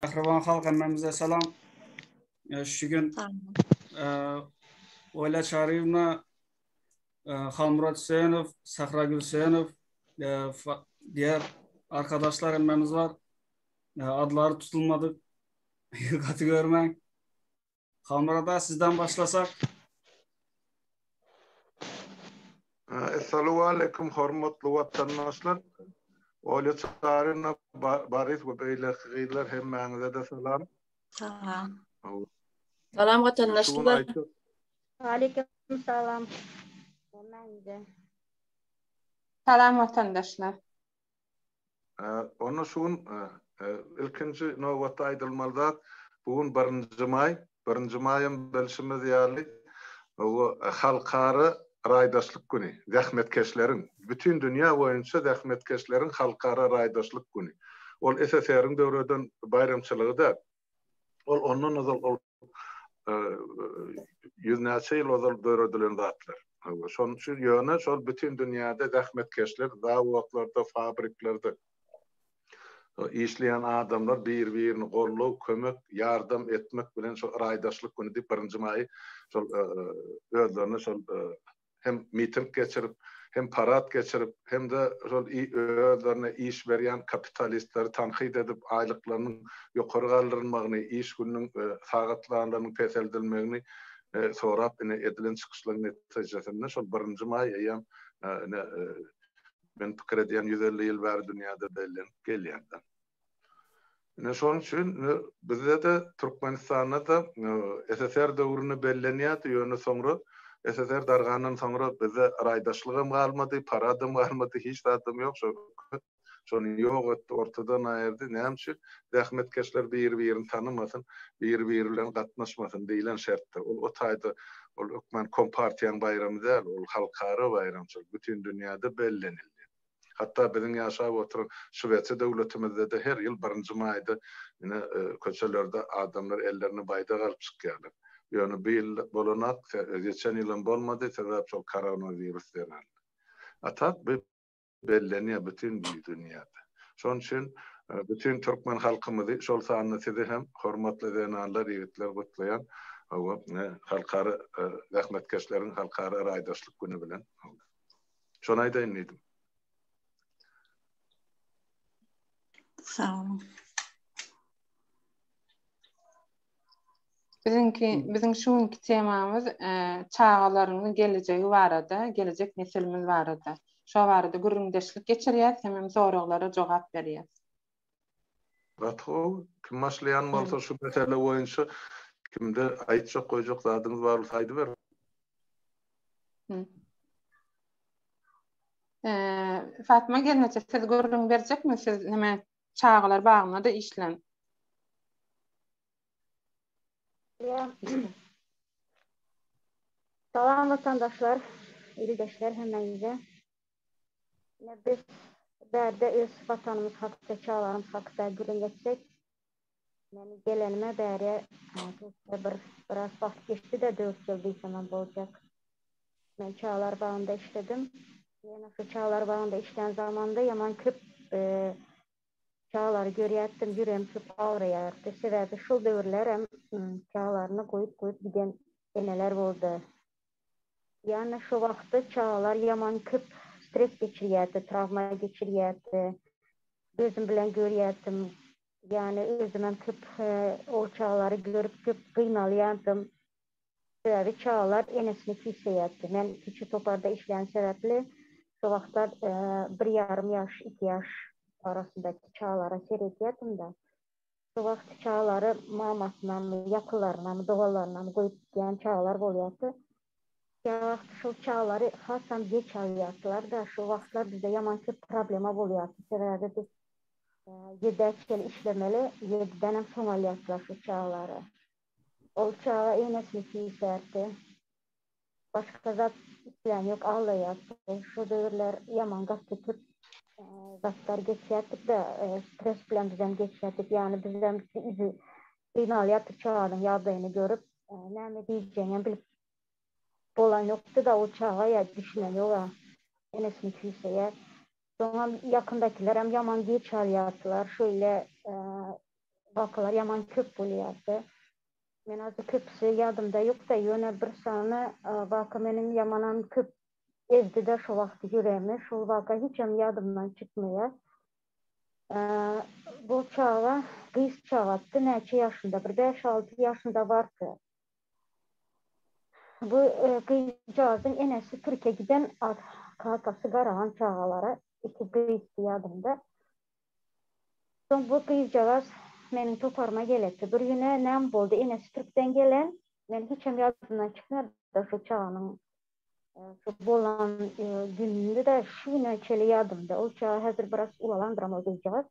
Mähriban halk hemmämize salam. Şu gün Oýla Çaryýewna, Halmyrat Hüseýinow, Sahragül Hüseýinow, diğer arkadaşlar hemmämiz bar. Adlary tutulmadyk. Gaty görmäň. Halmyrat aga sizden başlasak. Essalawaleýkum hormatly watandaşlar. Olýa Çaryna, Boris we beýleki gyzlar hemmäňize-de salam. Salam. Salam watandaşlar. Aleýkum salam hemmäňize. Salam watandaşlar. Onda şu gün ilkinji nobatda aýdylmaly zat, bu gün birinji maý. Birinji maýam bilşimiz ýaly, bu halkara raýdaşlyk güni, zähmetkeşleriň, bütin dünýä boýunça zähmetkeşleriň halkara raýdaşlyk güni. Ol SSR-iň döwreden baýramçylygy däl. Ol ondan ozal ol ýüznäçe ýyl ozal döredilen zatlar. Şonuň üçin ýöne şol bütin dünýäde zähmetkeşler zawodlarda, fabriklerde işleýän adamlar bir-birini goldaw, kömek, ýardam etmek bilen şol raýdaşlyk güni diýip birinji maýy şol özlerine şol hem miting geçirip, hem parad geçirip, hem-de şol özlerine iş berýän kapitalistleri tankyt edip, aýlyklarynyň ýokary galdyrylmagyny, iş gününiň sagatlarynyň peseldilmegini sorap ine edilen çykyşlaryň netijesinde şol birinji maý eýýäm ine men pikir edýän 150 ýyl bäri dünýäde bellenip gelýär. Ine şonuň üçin bizde-de Türkmenistanda-da SSR döwründe bellenýärdi, ýöne soňra SSR dargandan soňra bizde raýdaşlygam galmady, paradam galmady, hiç zadam ýok. Şo hökümet şony ýok etdi, ortadan aýyrdy. Näme üçin? Zähmetkeşler biri-birini tanymasyn, biri-biri bilen gatnaşmasyn diýlen şertde. Ol o taýda ol hökman kompartiýaň baýramy däl, ol halkara baýramçylyk, bütin dünýäde bellenildi. Hatda biziň ýaşap oturan Şwesiýa döwletimizde-de her ýyl birinji maýda ine köçelerde adamlar ellerine baýdak alyp çykýarlar. Ýöne bu ýyl bolanok, geçen ýylam bolmady, sebäp şol koronawirus zerarly. A tak bu bellenýär bütin dünýäde. Şonuň üçin bütin türkmen halkymyzy, şol sanda sizi hem hormatly zenanlar, ýigitler gutlaýan, hawa, Halkara zähmetkeşleriň halkara raýdaşlyk güni bilen. Şony aýdaýyn diýdim. Sag boluň. Biziňki, biziň şu günki temamyz e, çagalaryň gelejegi barada, gelejek nesilimiz barada. Şo barada gürrüňdeşlik geçirýäs, hemem soraglara jogap berýäs. Gaty gowy. Kim başlaýan bolsa şu mesele boýunça kimde aýtjak goýjak zadyňyz bar bolsa aýdyberiň. Fatma gelneje siz gürrüň berjekmi siz neme çagalar bagynda-da işlän. Salam watandaşlar, ildeşler hemmäňize. Ine biz bärde öz watanymyz hakda, çagalarymyz hakda gürrüň etsek. Men gelenime bäri bir biraz wagt geçdi-de, dört ýyl diýsemem boljak. Men çagalar bagynda işledim. Ýöne şu çagalar bagynda işlän zamanda ýaman köp çagalary görýärdim, ýüregim köp agraýardy. Sebäbi şol döwürlerem çagalaryny goýup-goýup giden eneler boldy. Ýagny şo wagtda çagalar ýaman köp stres geçirýärdi, trawma geçirýärdi. Gözüm bilen görýärdim. Ýagny özümem köp ol çagalary görüp köp gynalýardym. Sebäbi çagalar enesini küýseýärdi. Men kiçi toparda işlän sebäpli şo wagtlar bir ýarym ýaş, iki ýaş arasyndaky çagalara seredýärdim-de. Şo wagt çagalary mamasynamy, ýakynlarynamy, doganlarynamy goýup gidýän çagalar bolýardy. Käwagt şol çagalary hasam geç alýardylar-da, şo wagtlar bizde ýaman köp problema bolýardy. Sebäbi biz ýedä çenli işlemeli, ýedidenem soň alýardylar şo çagalary. Ol çaga enesini küýsärdi. Başga zat islän ýok aglaýardy. Şo döwürler ýaman gaty köp zatlar geçýärdik-de, stres bilen bizem geçýärdik. Ýagny bizem gynalýardyk çaganyň ýagdaýyny görüp, näme diýjegiňem bilip bolan ýokdy-da, o çaga ýa düşünen ýog-a, enesini küýseýär. Soňam ýakyndakylarem ýaman geç alýardylar. Şeýle. Wakalar ýaman köp bolýardy. Men azda köpüsi ýadymda ýokda, ýöne bir sany waka meniň ýamanam köp ezdi-de şo wagty ýüregimi. Şol waka hiçem ýadymdan çykmaýar. Bu çaga gyz çagatdy, näçe ýaşynda, bir bäş-alty ýaşynda bardy. Bu gyzjagazyň enesi Türkiýä giden, kakasy garagan çagalara, iki gyzdy ýadymda. Soň bu gyzjagaz meniň toparyma gelepdi. Bir güne näme boldy, enesi türkden gelen, men hiçem ýadymdan çykmady şu çaganyň şu bolan gününi-de şu güne çenli ýadymda. Ol çaga häzir biraz ulalandyram ol gyzjagaz.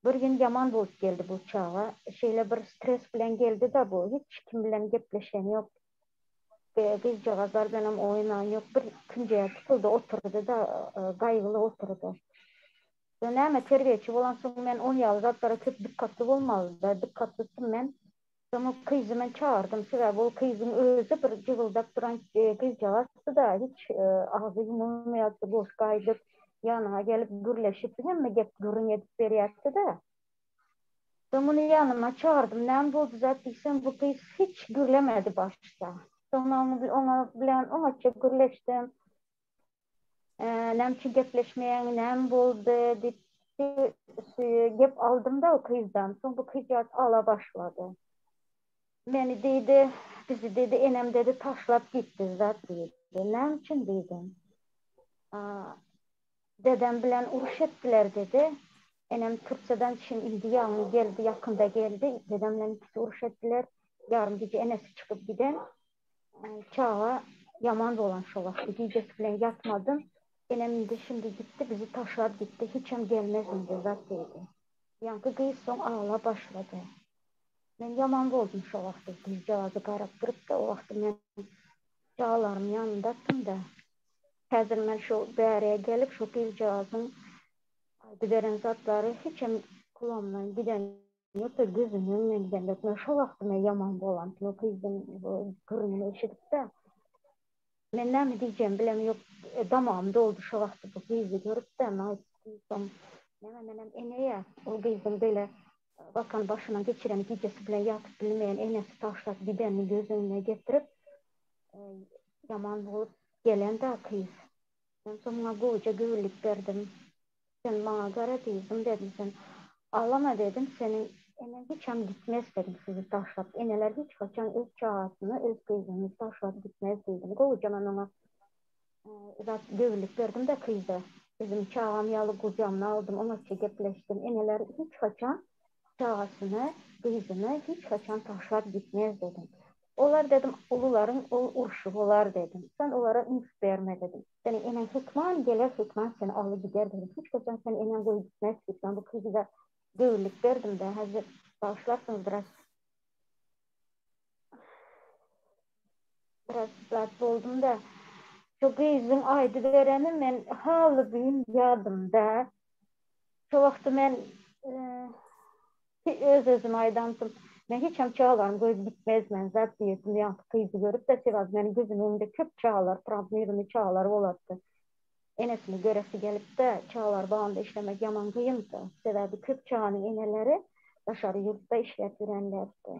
Bir gün ýaman bolup geldi bu çaga. Şeýle bir stres bilen geldi-de bu. Hiç kim bilen gepleşeni ýok. Gyzjagazlar bilenem oýnany ýok. Bir künjege tutuldy oturdy-da, gaýgyly oturdy. Näme terbiýeçi bolansoň men on ýaly zatlara köp dykgatly bolmaly-da. Dykgatlysym men. Soň ol gyzy men çagyrdym. Sebäbi ol gyzyň özi bir jygyldap duran gyzjagazdy-da, hiç agzy ýumulmaýardy, goşgy aýdyp, ýanyňa gelip gürleşip, hemme gep gürrüň edip berýärdi-de. Soň muny ýanyma çagyrdym. Näme boldy zat diýsem, bu gyz hiç gürlemedi başda. Soň men oňa bilen oňatja gürleşdim. Näme üçin gepleşmeýäň, näme boldy diýip gep aldym-da o gyzdan. Soň bu gyzjagaz ala başlady. Meni diýdi, bizi diýdi, enem diýdi, taşlap gitdi zat diýdi. Näme üçin diýdim. Dedem bilen uruş etdiler diýdi. Enem Türkiýeden şin indi ýaňy geldi, ýakynda geldi. Dedem bilen ikisi uruş etdiler. Ýarym gije enesi çykyp giden. Çaga ýaman bolan şo wagty gijesi bilen ýatmadym. Enem indi şindi gitdi bizi taşlap gitdi hiçem gelmez indi zat diýdi. Ýaňky gyz soň aglap başlady. Men ýaman boldum şo wagty gyzjagazy garap durup-da o wagty men çagalarymyň ýanyndadym-da. Häzir men şo bäriye gelip şo gyzjagazyň aýdyberen zatlary hiçem kulagymdan giden Ýok-da gözümiň öňünden giden ýok. Men şo wagty men ýaman bolan o gyzyň gürrüňini eşidip-de. Men näme diýjegimi bilem ýok. Damagym doldy şo wagty bu gyzy görüp-de. Men aýtdym soň, näme menem ene-ýä. Ol gyzyň beýle wakany başyndan geçireni gijesi bilen ýatyp bilmeýän enesi taşlap gidenini göz öňüne getirip, ýaman bolup gelen-dä gyz. Men soň muňa gowuja göwünlik berdim. Sen maňa gara gyzym dedim sen aglama dedim seniň eneň hiçem gitmez dedim sizi taşlap eneler hiç haçan öz çagasyny öz gyzyny taşlap gitmez diýdim gowuja men oňa zat göwünlik berdim-de gyza özüm çagam ýaly gujamyna aldym oňatja gepleşdim eneler hiç haçan çagasyny gyzyny hiç haçan taşlap gitmez dedim Olar dedim, ulularyň ol urşy bolar dedim. Sen olara üns berme dedim. Seniň eneň hökman geler, hökman seni alyp gider dedim. Hiç haçan seni eneň goýup gitmez diýip, men bu gyza göwünlik berdim-de, häzir bagyşlarsyňyz biraz biraz zat boldum-da. Şu gyzyň aýdybereni men haly-büýün ýadymda. Şo wagty men öz-özüme aýdamdym, men hiç hem çagalarym goýup gitmez men zat diýdim, ýaňky gyzy görüp-de, sebäbi meniň gözümiň öňünde köp çagalar, trawmirowanyý çagalar bolardy. Enesini göresi gelip-de, çagalar bagynda işlemek ýaman kyndy. Sebäbi köp çaganyň eneleri daşary ýurtda işläp ýörenlerdi.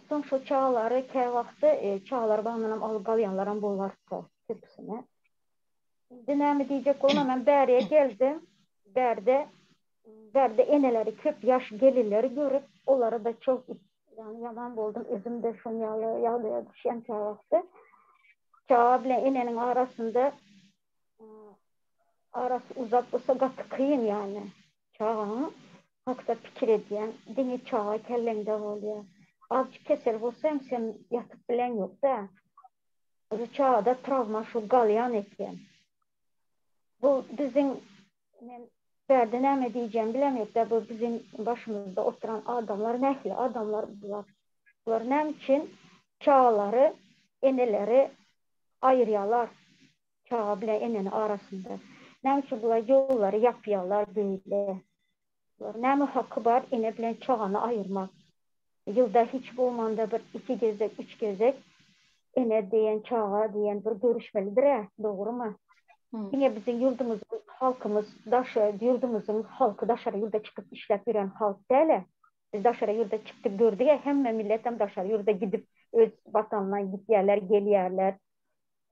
Soň şo çagalary käwagty çagalar bagyndanam alyp galýanlaram bolardy köpüsini. Indi näme diýjek bolma men bäriye geldim. Bärde bärde eneleri köp ýaş gelinleri görüp olara da çok yani ýaman boldum. Özüm de şoň ýaly ýagdaýa düşýän käwagtda. Çaga bilen eneniň arasynda arasy uzak bolsa gaty kyn ýany. Çagaň hakda pikir edýäň, diňe çaga kelleňde bolýar. Azjyk kesel bolsa hem sen ýatyp bilen ýok-da. Bu çagada trawma şu galýan eken. Bu biziň men bärde näme diýjegimi bilemokda bu biziň başymyzda oturan adamlar nähili adamlar bular. Bular näme üçin çagalary eneleri aýyrýarlar çaga bilen eneni arasynda. Näme üçin bular ýollary ýapýarlar beýle. Bular näme haky bar ene bilen çagany aýyrmak. Ýylda hiç bolmanda bir iki gezek, üç gezek ene diýen, çaga diýen bir görüşmelidir-ä, dogrumy? Diňe biziň ýurdumyzyň halkymyz daşy, ýurdumyzyň halky daşary ýurda çykyp işläp ýören halk däl-ä. Biz daşary ýurda çykdyk gördük hemme milletem daşary ýurda gidip öz watanyndan gidýärler, gelýärler.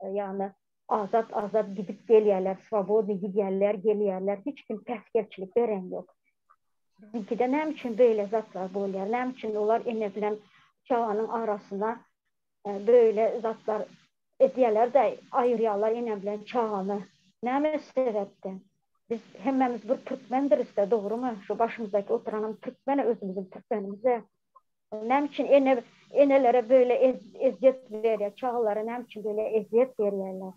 Ýagny azat azat gidip gelýärler, swobodny gidýärler, gelýärler. Hiç kim päsgelçilik beren ýok. Biziňkide näme üçin beýle zatlar bolýar? Näme üçin olar ene bilen çaganyň arasyna beýle zatlar edýärler-de, aýyrýarlar ene bilen çagany? Näme sebäpden? Biz hemmämiz bir türkmendiris-de, dogrumy? Şu başymyzdaky oturanam türkmen özümiziň türkmenimiz-de. Näme üçin ene enelere beýle ezýet berýär, çagalara näme üçin beýle ezýet berýärler?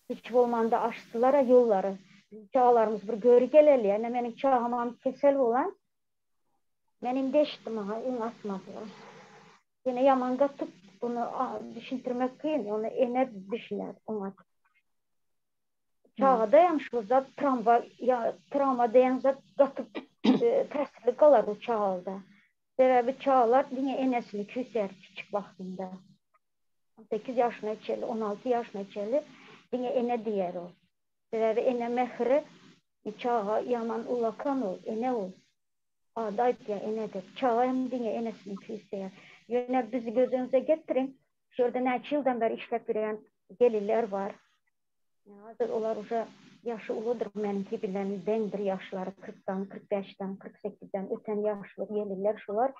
Hiç bolmanda açdylar-a ýollary. Biziň çagalarymyz bir göri geleli. Ene meniň çagamam kesel bolan. Men indi eşitdim maňa öň atmadylar. Ýene ýaman gatyp bunu düşündirmek kyn, ony ene düşüner oňa. Çagada hem şu zat travma ýa travma diýen zat gaty täsirli galar o çagada. Sebäbi çagalar diňe enesini küýsär kiçik wagtynda. 18 ýaşyna çenli, 16 ýaşyna çenli diňe ene diýer ol. Sebäbi ene mähri çaga ýaman ulakan ol, ene ol. Ady aýtýar ene diýip. Çaga hem diňe enesini küýseýär. Ýöne bizi göz öňüňize getiriň, şu ýerde näçe ýyldan bäri işläp ýören gelinler bar. Häzir olar uje ýaşy uludyr, meniňki bilen deňdir ýaşlary, kyrkdan, 45-den, 48-den öten ýaşly gelinler şular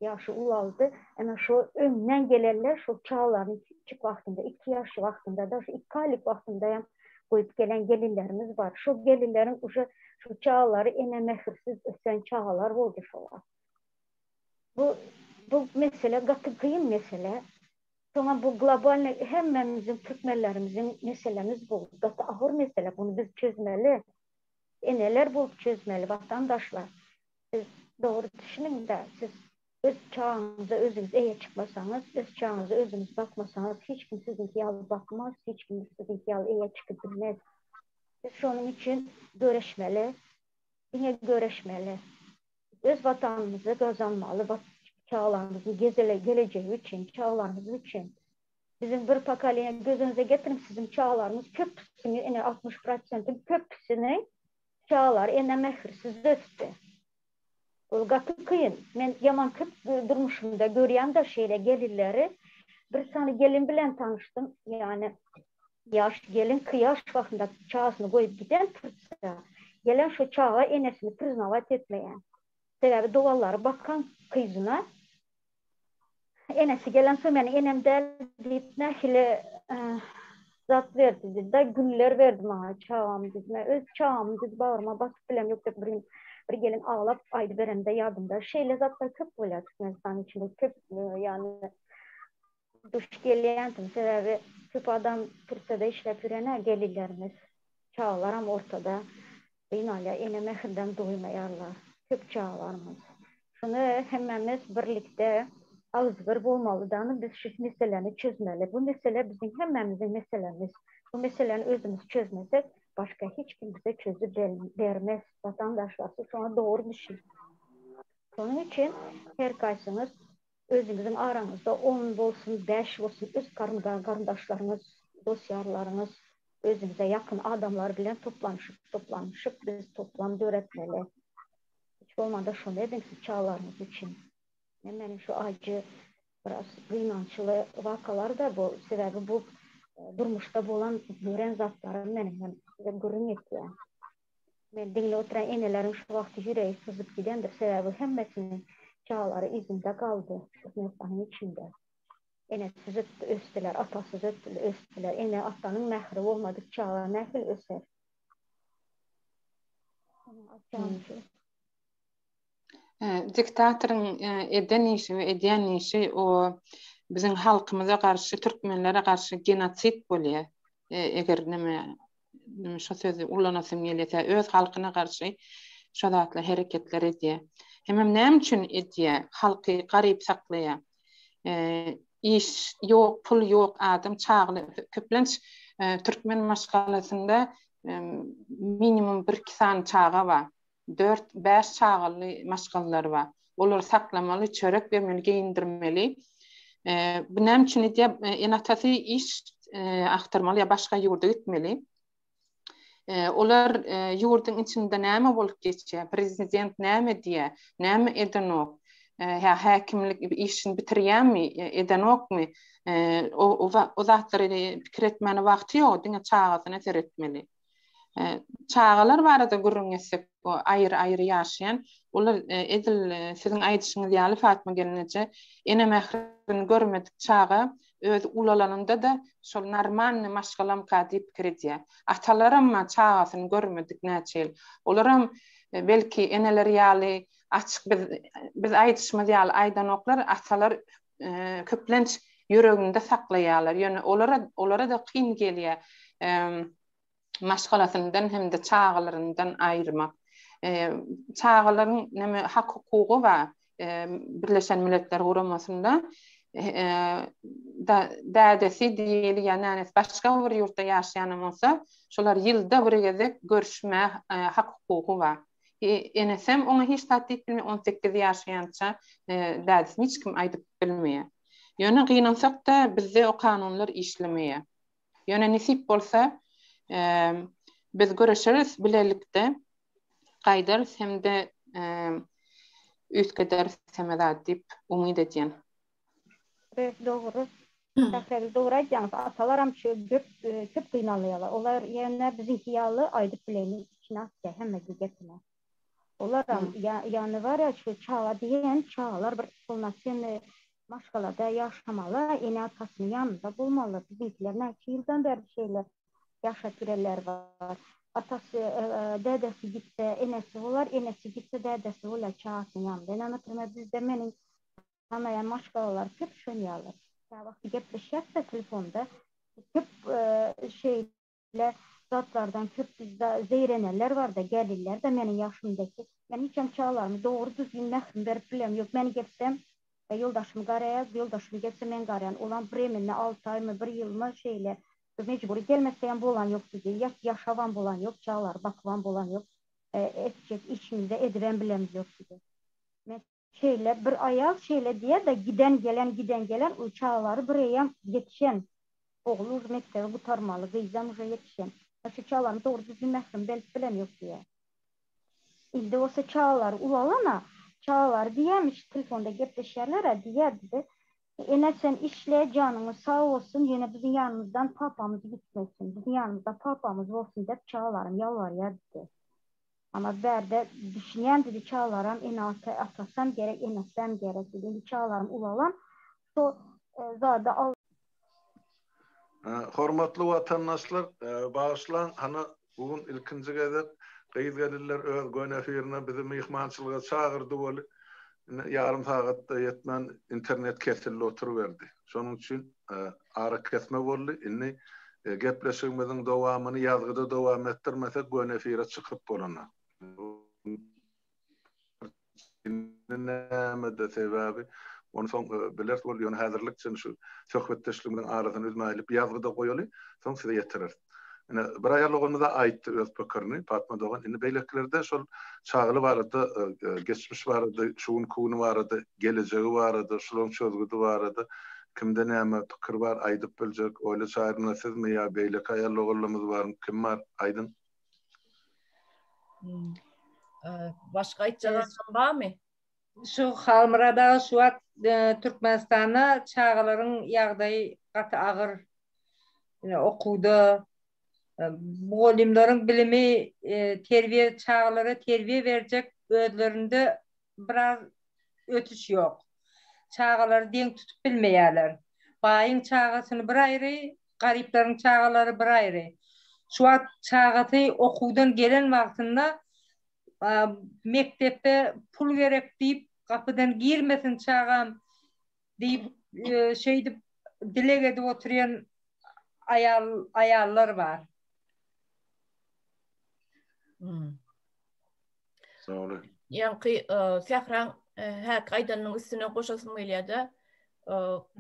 ýaşy ulaldy. Ene şu öňden gelenler şu çagalaryny kiçijik wagtynda, 2 ýaşly wagtynda, daşy 2 aýlyk wagtynda hem goýup gelen gelinlerimiz bar. Şu gelinleriň uje şu çagalary ene mähirsiz ösen çagalar boldy şolar. Bu bu mesele gaty kyn mesele. Soňam bu globalny hemmämiziň türkmenlerimiziň meselemiz bu. Gaty agyr mesele. Bunu biz çözmeli. Eneler bolup çözmeli watandaşlar. Siz dogry düşüniňde siz öz çagaňyza özüňiz eýe çykmasaňyz, öz çagaňyza özüňiz bakmasaňyz hiç kim siziňki ýaly bakmaz, hiç kim siziňki ýaly eýe çykyp bilmez. Biz şonuň üçin göreşmeli. Diňe göreşmeli. Öz watanymyzy gazanmaly çagalarymyzyň gelejegi üçin, çagalarymyz üçin. Biziň bir pokoleniýa göz öňüňize getiriň, siziň çagalaryňyz köpüsini, ine 60 prosentiň köpüsiniň çagalary ene mähirsiz ösdi. Ol gaty kyn. Men ýaman köp durmuşymda görýän-de şeýle gelinleri. Bir sany gelin bilen tanyşdym. Ýagny Ýaş gelin kyýaş wagtynda çagasyny goýup giden tursa, gelen şo çaga enesini priznawat etmeýän. Sebäbi doganlary bakan kyzyna enesi gelensoň meniň enem däl diýip nähili zat berdi diýdi-de, güller berdi maňa çagam diýdi. Men öz çagamy diýdi bagryma basyp bilem ýok diýip bir gün bir gelin aglap aýdyberende ýadymda. Şeýle zatlar köp bolýar Türkmenistanyň içinde köp ýagny Duş gelýänsiň, sebäbi köp adam Türkiýede işläp ýören-ä gelinlerimiz, çagalaram ortada gynalýar, ene mähirden doýmaýarlar, köp çagalarymyz. Şuny hemmämiz birlikde agzybir bolmaly-da, biz şu meseläni çözmeli. Bu mesele biziň hemmämiziň meselämiz. Bu meseläni özümiz çözmesek, başga hiç kim bize çözüp bermez. Watandaşlar, siz şoňa dogry düşüniň. Şonuň üçin her kaýsyňyz Özüňiziň araňyzda on bolsun, bäş bolsun öz garyndaşlaryňyz, dost-ýarlaryňyz, özüňize ýakyn adamlar bilen toplanyşyp, toplanyşyp biz toplam döretmeli. Hiç bolmanda şony ediň siz çagalaryňyz üçin. Men meniň şu ajy biraz gynançly wakalar-da bu, sebäbi bu durmuşda bolan gören zatlarym meniň hem size gürrüň etýän. Men diňläp oturan eneleriň şu wagty ýüregi syzyp gidendir, sebäbi hemmesiniň çagalary yzynda galdy Türkmenistanyň içinde. Enesiz ösdüler, atasyz ösdüler. Ene atanyň mähri bolmadyk çaga nähili öser? Diktatoryň eden işi we edýän işi o biziň halkymyza garşy, türkmenlere garşy genosid bolýar. Eger neme şo sözi ulanasym gelýär, öz halkyna garşy şo zatlar hereketler edýär. Hemem näme üçin edýär? Halky garyp saklaýar. Iş ýok, pul ýok, adam çagly köplenç türkmen maşgalasynda minimum bir-iki sany çaga bar. Dört, bäş çagaly maşgalalar bar. Olary saklamaly, çörek bermeli, geýindirmeli. Bu näme üçin edýär? Ene-atasy iş agtarmaly ýa başga ýurda gitmeli. Olar ýurduň içinde näme bolup geçýär, prezident näme diýýär, näme edenok. Hä häkimlik işini bitirýärmi, edenokmy? O o zatlary pikir etmäne wagty ýok, diňe çagasyna seretmeli. Çagalar barada gürrüň etsek, aýry-aýry ýaşaýan, olar edil siziň aýdyşyňyz ýaly Fatma gelneje, ene mährini görmedik çaga özi ulalanynda-da şol normalnyý maşgalamka diýip pikir edýär. Atalaram çagasyny görmedik näçe ýyl. Olaram belki eneler ýaly açyk biz biz aýdyşymyz ýaly aýdanoklar, atalar köplenç ýüreginde saklaýarlar. Ýöne olara olara-da kyn gelýär maşgalasyndan hem-de çagalaryndan aýyrmak. Çagalaryň näme hak-hukugy bar Birleşen Milletler Guramasynda dädesi diýeli ýa nänesi başga bir ýurtda ýaşaýanam bolsa, şolar ýylda bir gezek görüşmä hak-hukugy bar. Enesem oňa hiç zat diýip bilmeýär, 18 ýaşaýança dädesine hiç kim aýdyp bilmeýär. Ýöne gynansak-da bizde o kanunlar işlemeýär. Ýöne nesip bolsa biz göreşeris bilelikde gaýdarys hem-de üýtgederis hemme zady diýip umyt edýän. Evet dogry. Sährägül dogry aýdýaňyz. Atalaram şu köp köp gynalýarlar. Olar ýöne biziňki ýaly aýdyp bileni içine atýar hemme gepini. Olaram ýany bar ýa şu çaga diýen çagalar bir polnosennyý maşgalada ýaşamaly, ene-atasynyň ýanynda bolmaly. Biziňkiler näçe ýyldan bäri şeýle ýaşap ýörenler bar. Atasy, dädesi gitse enesi bolar, enesi gitse dädesi bolýar çagasynyň ýanynda. Ine, naprimer, bizde meniň Tanaýan maşgalalar köp şon ýaly. Käwagty gepleşýäs-de telefonda. Köp şeýle zatlardan köp bizde zeýrenenler bar-da, gelirler-de meniň ýaşymdaky. Men hiçem çagalaryma dogry düzgün mährim berip bilem ýok. Men gelsem, ýoldaşym garaýar, ýoldaşym gelse men garaýan. Olam bireminde alty aýmy, bir ýylmy şeýle. Mejbury gelmesegem bolan ýok bizde. Ýaşabam bolan ýok, çagalary bakybam bolan ýok. Etjek işimizi-de edibem bilemz ýok bize. Men Şeýle bir aýal şeýle diýer-de, giden gelen, giden gelen, ul çagalary bir eýýäm ýetişen. Ogly uje mekdebi gutarmaly, gyzam uje ýetişen. A şu çagalaryny dogry düzgün mährim berip bilen ýok diýýär. Indi bolsa çagalary ulalan-a, çagalary diýýärmiş, telefonda gepleşýärler-ä, diýýär bize, Ene sen işle, janyňyz sag bolsun, ýöne biziň ýanymyzdan papamyz gitmesin, biziň ýanymyzda papamyz bolsun diýip çagalarym ýalbarýar diýdi. Ama bärde düşünýän dedi çagalaram ene ata atasam gerek enesem gerek dedi indi çagalarym ulalan şo zady al. Hormatly watandaşlar bagyşlaň hany bu gün ilkinji gezek gyz gelinler öz göni efirine bizi myhmançylyga çagyrdy weli indi ýarym sagatda ýetmän internet kesildi oturyberdi şonuň üçin arakesme boldy indi Gepleşigimiziň dowamyny ýazgyda dowam etdirmesek göni efire çykyp bolanok. Nämede sebäbi ony soň bileris bol ýöne häzirlikçe şu söhbetdeşligimiziň arasyny üzmäýlik ýazgyda goýaly soň size ýetireris. Ine bir aýal doganymyza aýtdy öz pikirini Patma dogan indi beýlekilerde şol çagaly barada geçmiş barada şu günki güni barada gelejegi barada şularyň çözgüdi barada Kimde näme pikir bar aýdyp biljek Oýla Çaryna sizmi ýa beýleki aýal doganlarymyz barmy kim bar aýdyň. Başga aýtjak adam barmy? Şu Halmyrat aga şu wagt Türkmenistanda çagalaryň ýagdaýy gaty agyr. Ine okuwda mugallymlaryň bilimi terbiýe çagalara terbiýe berjek özlerinde biraz ösüş ýok. Çagalary deň tutup bilmeýärler. Baýyň çagasyny bir aýry, garyplaryň çagalary bir aýry. Şu wagt çagasy okuwdan gelen wagtynda mekdepde pul gerek diýip gapydan girmesin çagam diýip şeýdip dileg edip oturýan aýal aýallar bar. Hmm. Sag boluň. Ýaňky Sähraň häki aýdanynyň üstüne goşasym gelýär-de,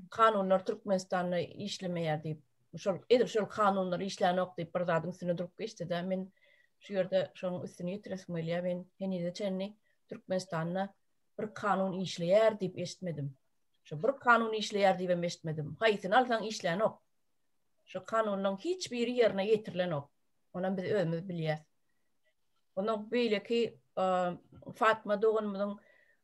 kanunlar Türkmenistanda işlemeýär diýip, şol edil şol kanunlar işlänok diýip bir zadyň üstüne durup geçdi-de, men şu ýerde şonuň üstüni ýetiresim gelýär. Men henize çenli Türkmenistanda bir kanun işleýär diýip eşitmedim. Şu bir kanun işleýär diýip hem eşitmedim. Haýsyny alsaň işlänok. Şu kanunlaryň hiç biri ýerine ýetirilenok. Onam biz özümiz bilýäs. Ondan beýleki Fatma doganymyzyň.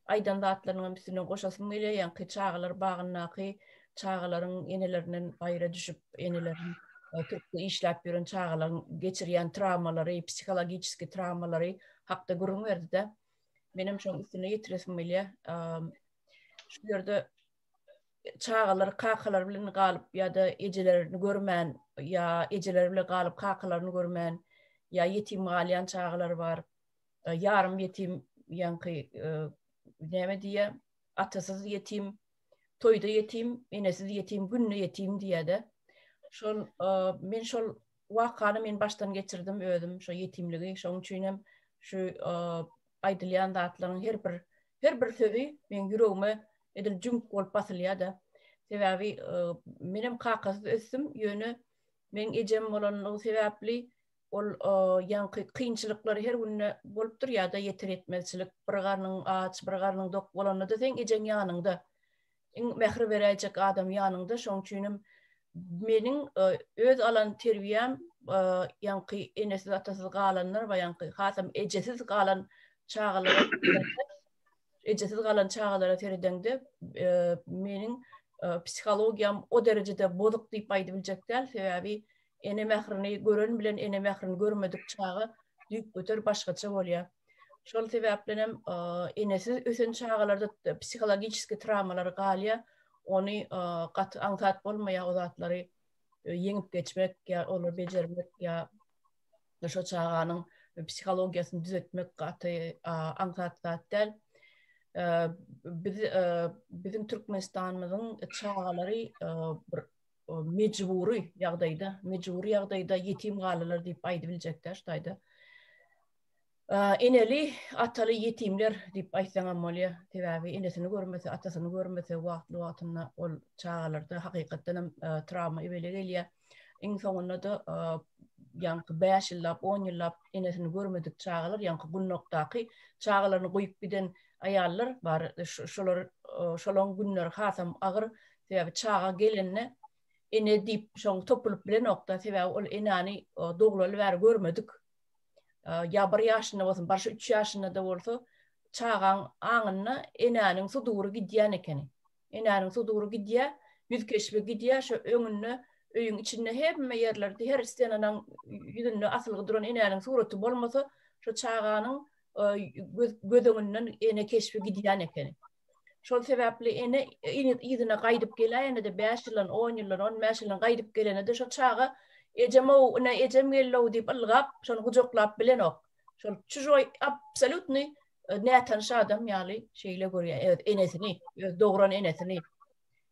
aýdan zatlarynyň üstüne goşasym gelýär. Ýaňky çagalar bagyndaky çagalaryň enelerinden aýra düşüp, eneleriň türkde işläp ýören çagalaryň geçirýän trawmalary, psihologiçeski trawmalary hakda gürrüň berdi-de. Menem şoň üstüne ýetiresim gelýär. Şu ýerde çagalar kakalary bilen galyp ýa-da ejelerini görmän ýa ejeleri bilen galyp kakalaryny görmän ýa ýetim galýan çagalar bar. Ýarym ýetim ýaňky näme diýýär? Atasyz ýetim, toýda ýetim, enesiz ýetim, günde ýetim diýýär-de. Şol men şol wakany men başdan geçirdim özüm şo ýetimligi. Şonuň üçin hem şu aýdylýan zatlaryň her bir her bir sözi meň ýüregime edil jüňk bolup basylýar-da. Sebäbi menem kakasyz ösdüm, ýöne meň ejem bolanlygy sebäpli ol ýaňky kynçylyklar her günde bolup durýar-da, ýeter-ýetmezçilik, bir garnyň aç, bir garnyň dok bolanda-da seň ejeň ýanyňda. Iň mähir beräýjek adam ýanyňda, şoň üçinem meniň öz alan terbiýäm ýaňky enesiz atasyz galanlar we ýaňky hasam ejesiz galan çagalara ejesiz galan çagalara seredeňde meniň psihologiýam o derejede bozuk diýip aýdybiljek däl, sebäbi ene mährini gören bilen ene mährini görmedik çaga düýpgöter başgaça bolýar. Şol sebäplenem enesiz ösen çagalarda psihologiçeski trawmalar galýar. Ony gaty aňsat bolmaýar o zatlary ýeňip geçmek ýa olary bejermek ýa şo çaganyň psihologiýasyny düzetmek gaty aňsat zat däl. Biz biziň Türkmenistanymyzyň çagalary bir mejbury ýagdaýda, mejbury ýagdaýda ýetim galylar diýip aýdybiljek däl şu taýda. Eneli, ataly ýetimler diýip aýtsaňam bolýar. Sebäbi enesini görmese, atasyny görmese wagtly-wagtynda ol çagalarda hakykatdan hem trawma emele gelýär. Iň soňunda-da ýaňky 5 ýyllap, 10 ýyllap enesini görmedik çagalar, ýaňky gunnakdaky çagalaryny goýup giden aýallar bar. Şolar şolaň günleri hasam agyr. Sebäbi çaga gelende ene diýip şoň topulyp bilenokda, sebäbi ol enäni doglaly bäri görmedik. Ýa bir ýaşynda bolsun, başy üç ýaşynda-da bolsa, çagaň aňynda enäniň sudury gidýän ekeni. Enäniň sudury gidýär, ýüz keşbi gidýär, şo öňünde öýüň içinde hemme ýerlerde, her stenanyň ýüzünde asylgy duran enäniň suraty bolmasa, şo çaganyň göz, göz öňünden ene keşbi gidýän ekeni. Şol sebäpli ene yzyna gaýdyp geläýende-de 5 ýyldan, 10 ýyldan, 15 ýyldan gaýdyp gelende-de şo çaga ejem-ow, ine ejem geldi-ow diýip ylgap, şony gujaklap bilenok. Şol çujoý absolýutny e, nätanyş adam ýaly şeýle görýär öz enesini, öz dogran enesini.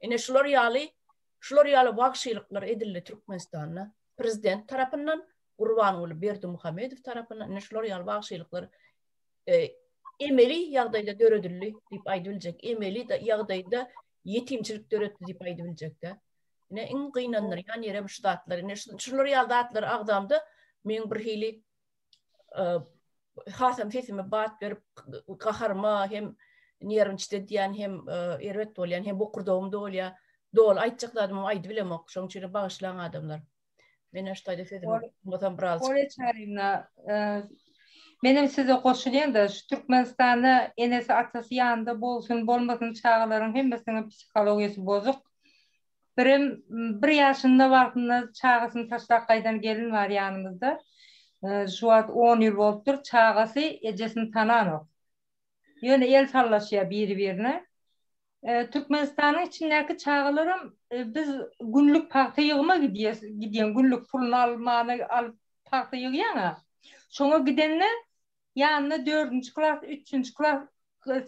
Ine şular ýaly, şular ýaly wagşylyklar edildi Türkmenistanda. Prezident tarapyndan, Gurbanguly Berdimuhamedow tarapyndan ine şular ýaly wagşylyklar e, emeli ýagdaýda döredildi diýip aýdybiljek, emeli ýagdaýda ýetimçilik döretdi diýip aýdybiljekde. Ine iň gynandyrýan ýerem şu zatlar. Ine şular ýaly zatlary agzamda men bir hili e, hasam sesime bat berip gaharyma hem nerwniçde edýän hem e, erbet bolýan hem bokurdagym dolýar. Doly aýtjak zadymy aýdyp bilemok. Şonuň üçin bagyşlaň adamlar. Men şu taýda sözümi tutmasam biraz. Olya Çaryna, e, menem size goşulýan-da, şu Türkmenistanda enesi atasy ýanynda bolsun, bolmasyn çagalaryň hemmesiniň psihologiýasy bozuk. Birem bir ýaşynda wagtynda çagasyny taşlap gaýdan gelin bar ýanymyzda. E, şu wagt 10 ýyl bolupdyr, çagasy ejesini tananok. Ýöne el sallaşýar biri-birine. Türkmenistanyň içindäki çagalaram biz günlük pagta ýygyma gidýäs, gidýän günlük puluny almana alyp pagta ýygýaň-a. Şoňa gidende ýanyna dördünji klas, üçünji klas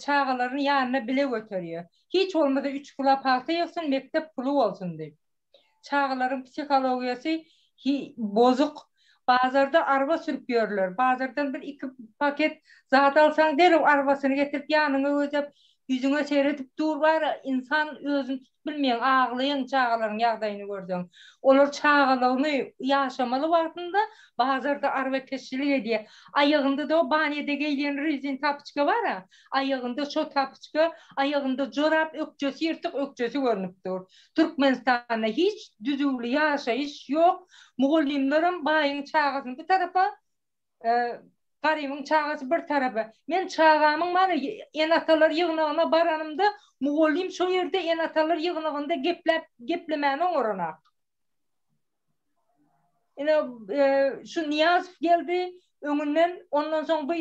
çagalaryny ýanyna bile göterýär. Hiç bolmasa üç kilo pagta ýygsyn, mekdep puly bolsun diýip. Çagalaryň psihologiýasy bozuk. Bazarda arba sürüp ýörler. Bazardan bir iki paket zat alsaň derrew arbasyny getirip ýanyňa gözläp, ýüzüňe seredip dur bar ynsan özüni tutup bilmeýän aglaýaň çagalaryň ýagdaýyny görseň. Olar çagalygyny ýaşamaly wagtynda bazarda arbakeşçilik edýär. Aýagynda-da o banýada geýilýän rezin tapiçka bar-a, aýagynda şo tapiçka, aýagynda jorap ökjesi ýyrtyk ökjesi görnüp dur. Türkmenistanda hiç düzüwli ýaşaýyş ýok. Mugallymlaram baýyň çagasyny bir tarapa, e, Garybyň çagasy bir tarapa. Men çagamyň mana ene-atalar ýygnagyna baranymda mugallym şo ýerde ene-atalar ýygnagynda gepläp geplemäni oňaranak. Ine şu Nyýazow geldi öňünden ondan soň bu